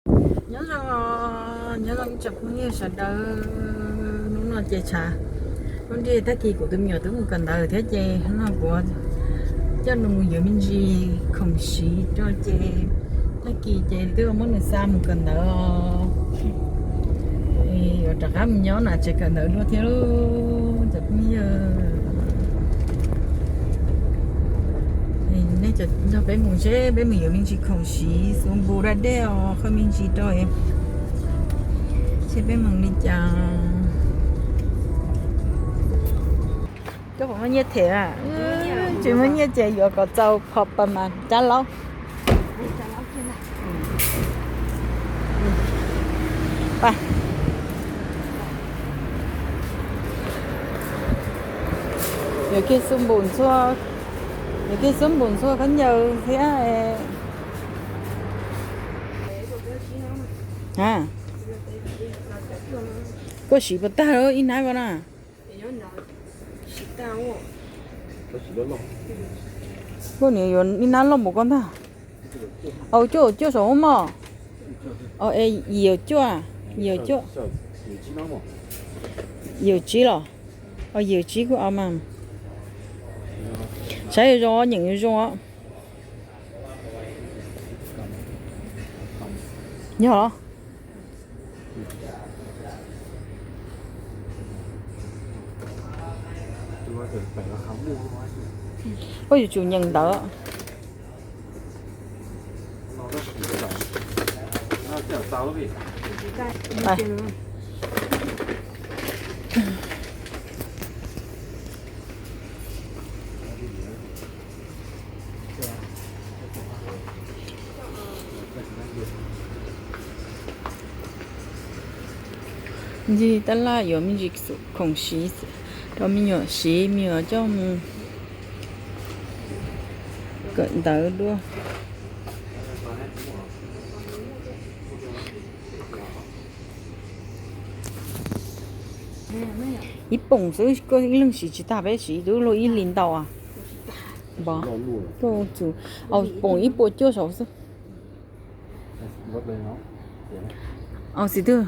Nyob zoo, nyob zoo ib tsoom phooj ywg sawv daws, hnub no ces tshav kub nrig, tag kis kuv tus me nyuam twb mus kawm ntawv thiab ces hnub no kuv coj nws mus yuav me ntsis khoom siv rau ces tag kis ces twb muab nws xa mus kawm ntawv os. Yuav rov qab mus nyob nram tsev kawm ntawv dua thiab lauj cov phooj ywg. Nej nrog peb mus seb peb mus yuav me ntsis khoom siv, xuas npus da dej os, qhov me ntsis rau seb peb mus li cas. Koj puas muaj nyiaj them? Tsis muaj nyiaj ces yuav kom txaus phom pas mas cab laub. Yuav kiag xub npus ntxhua, yuav kiag xub npus ntxhua khaub ncaws thiab. Koj siv puas tag ib hnab ko na? Koj niam yuav ib hnab loj npaum ko ntag. Au cuaj, cuaj saum ub mog. Yim cuaj, yim cuaj, yim tsib los? Yim tsib kuj au mas. Saib yuav zoo, nyeem yuav zoo os. Yog. Koj yuav tsum nyeem ntawv. Ncig tab laj yuav me ntsis khoom siv rau me nyuam siv, me nyuam coj mus kawm ntawv dua. Ib poom xwb koj ib leeg siv tsis tag, peb siv ib lub luaj ib hlis ntau. Poom ib puas cuaj saud xwb. Xib twg?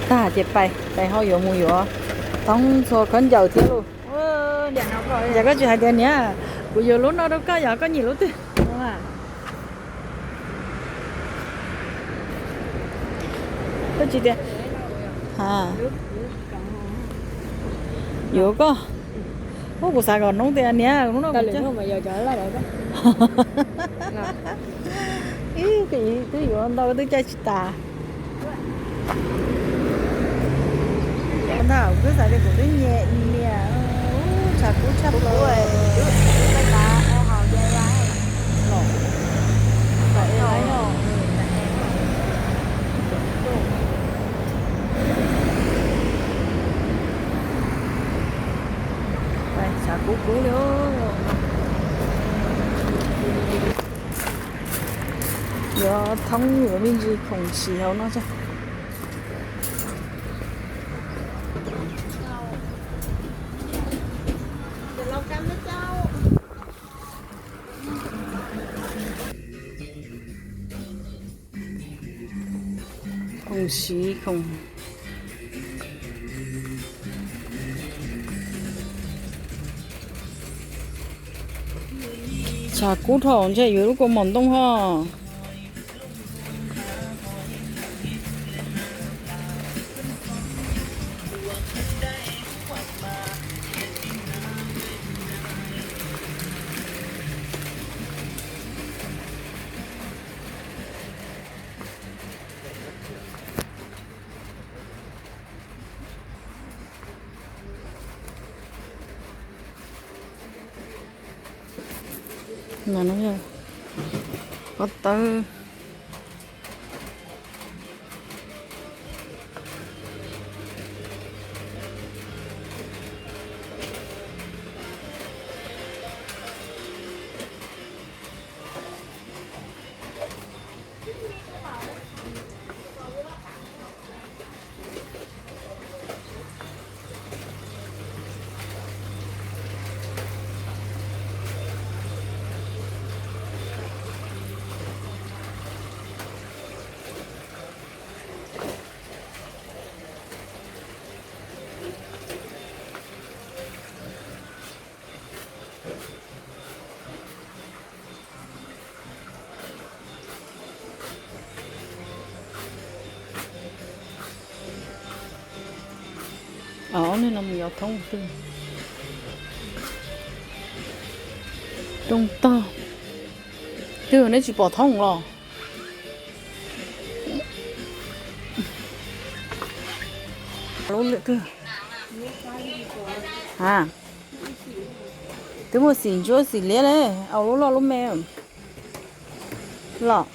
Tag ces pais, pais ho yuav mus yuav thoob ntxhua khaub ncaws thiab lauj. Yog koj tsis hais tias niam, kuv yuav lub no rau koj, yog koj nyiam lub twg? Koj tsis tias yuav koj. Ub, kuv xav kom noob tias niam, lub no kuv coj. Ib, twb yuav ntau twb caij tsis tas. Ntag, kuv twb xav tias kuv twb nyiam niam, tshav kub tshaj plaws. Tshav kub kub li. Yuav thoob yuav me ntsis khoom siv hauv no xwb. Khoom siv khoom. Tshav kub dhau ntshe yuav lub kaus mom ntoo ho. Pob tawb. Ob neeg no mus yos thoob twg? Rooj tog. Twg neb tsis pom thoob los? Lub lwm twg? A, twb muaj xim ntsuab xim liab ne, au lub loj lub me los.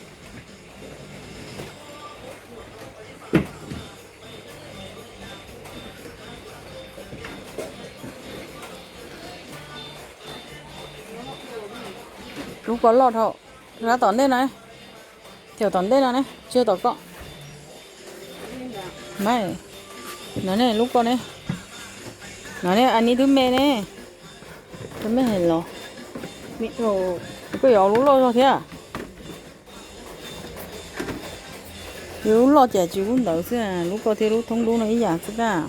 Lub ko loj dhau. Rau tom ntej no, thiab tom ntej no ne, tsis yog tom ko. Mas, no ne, lub ko ne, no ne, a neb twb me ne, twb me heev los. Koj yuav lub loj zog thiab. Yus lub loj ces tsis lub ntawd xwb, lub ko thiab lub thoob dub no ib yam xwb kab.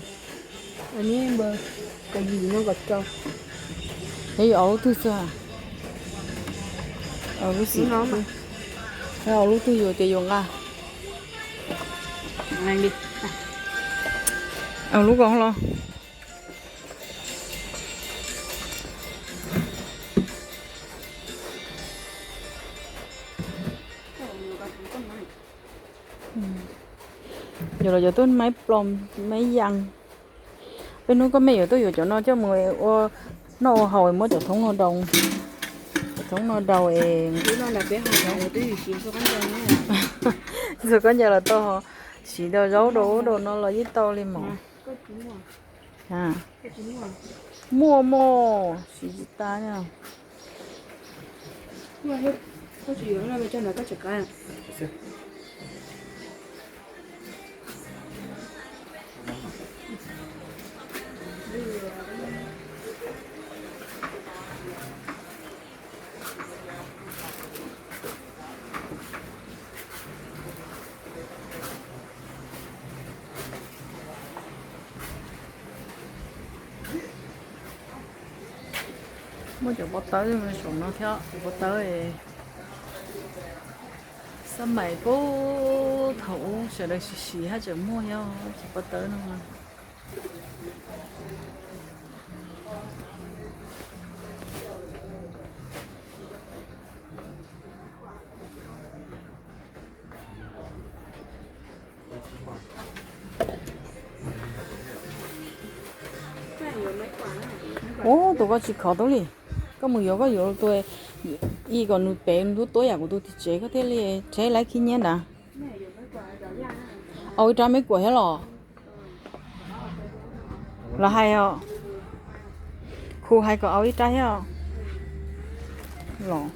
Peb yuav lub twg xwb? Lub xim, au lub twg yus tias yus nqa. Au lub ko los. Yog los yog tuaj maib plob maib yas. Peb hnub koj mej yuav tuaj yuav cov no coj mus ua noj ua haus, muab cov thoob no rau, cov thoob no rau es ntxuag khaub ncaws los tau, siv rau zaub rau ub rau no los yeej tau li mas. Muaj mog, siv tsis tas. Muaj cov pob tawb saum no thiab, cov pob tawb xab maim puag thaum ub sawv daws siv siv haj tseem muaj nyob cov pob tawb no. Ub, tus ko tsis khov tub li. Koj mus yuav koj yuav tus ib kom nws pem nws tuab yam kuv tus tim tsev koj thiaj li rheb laib khib nyiab ntawd. Au ib rab me kuam thiab los? Los hais os, khu hais kom au ib rab thiab los?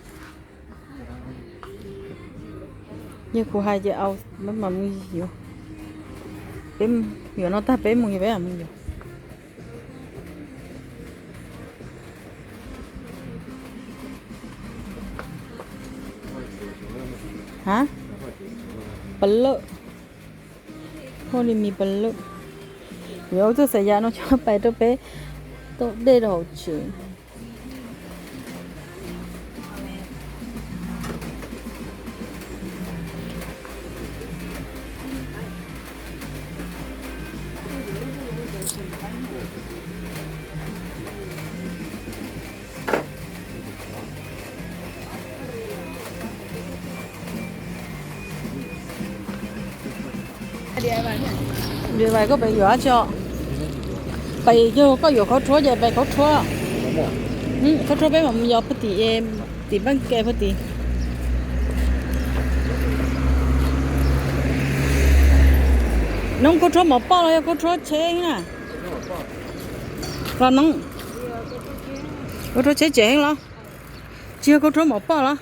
Yog khu hais ces au, peb mam mus yuav. Peb yuav no tag peb mus yuav, peb mam mus yuav. Ha, pawg lawm. Hoj li mis pawg lawm. Yuav ua txuj xav yam no coj pais rau peb tau dej rau hauv tsev. Koj pem yuav dab tsi? Pem yog koj yuav khaub rhuab ces pem khaub rhuab. Khaub rhuab peb mam mus yos puag tim, tim npaj ke puag tim. Noob khaub rhuab mov poj los yog khaub rhuab tsheb na? Los noob, khaub rhuab tsheb tseem heev los? Tsis yog khaub rhuab mov poj los?